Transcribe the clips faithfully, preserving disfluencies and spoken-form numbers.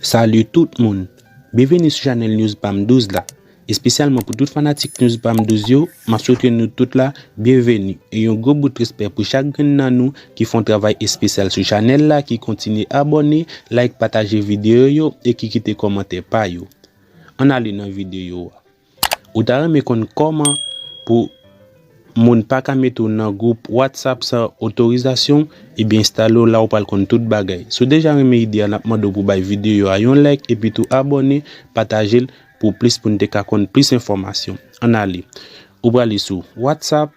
Salut tout moun! Byenveni sou chanèl News Pam douz la. Espesyalman pou tout fanatik News Pam douz yo, m ap swete nou tout la byenveni e yon gwo bout respè pou chak grenn nan nou ki fè yon travay espesyal sou chanèl la, ki kontinye abòne, like, pataje videyo yo e ki kite kòmantè pa yo. Ann ale nan videyo a. Ou ta renmen konn kòman pou moun pa ka mete w nan gwoup WhatsApp san otorizasyon? Ebyen, enstale w la, ou pral konn tout bagay. Si w deja renmen ide a, n ap mande w pou bay videyo a yon like, epi tou abòne, pataje l pou plis moun te ka konn plis enfòmasyon. Ann ale. Ou prale sou WhatsApp,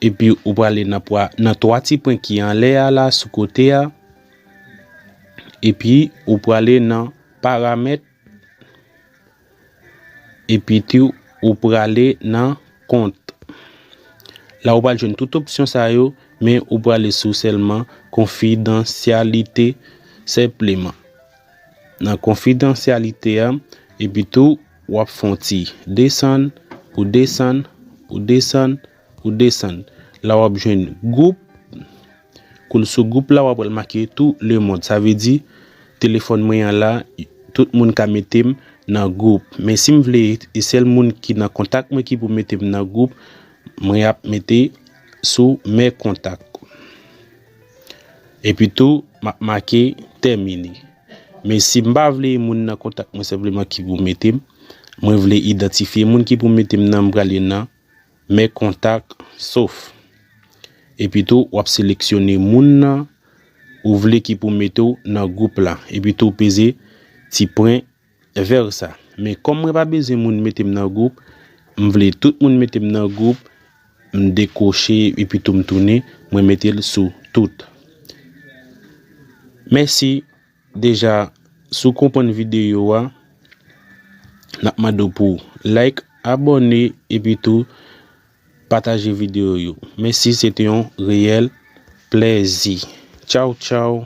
epi ou prale nan, pwa- nan twa ti pwen ki anlè a la, sou kote a, epi ou prale nan paramèt, epi tou ou prale nan kont. La ou pral jwenn tout opsyon sa yo, men ou prale sou sèlman konfidansyalite senpleman. Nan konfidansyalite a, epi tou w ap fè yon ti desann, pou desann, pou desann, pou desann. La w ap jwenn gwoup. Kou l sou gwoup la, w ap wè l make tout lemonn. Sa vle di, telefòn mwen an la, tout moun ka mete m nan gwoup. Men si m vle, e sèl moun ki nan kontak mwen ki pou mete m nan gwoup, mwen ap mete sou mes contacts. Epi tou, m ap make tèmine. Men si m pa vle moun nan kontak mwen senpleman ki pou mete m, mwen vle idantifye moun ki pou mete m nan, m prale nan mes contacts sauf. Epi tou, w ap seleksyone moun nan ou vle ki pou mete w nan gwoup la. Epi tou, peze ti pwen vè sa. Men kòm mwen pa bezwen moun mete m nan gwoup, m vle tout moun mete m nan gwoup, m dekwoche epi tou m tounen, mwen mete l sou tout. Mèsi. Deja, si w konprann videyo a, n ap mande w pou like, abòne, epi tou pataje videyo yo. Mèsi, se te yon reyèl plèzi. Tchaw, tchaw.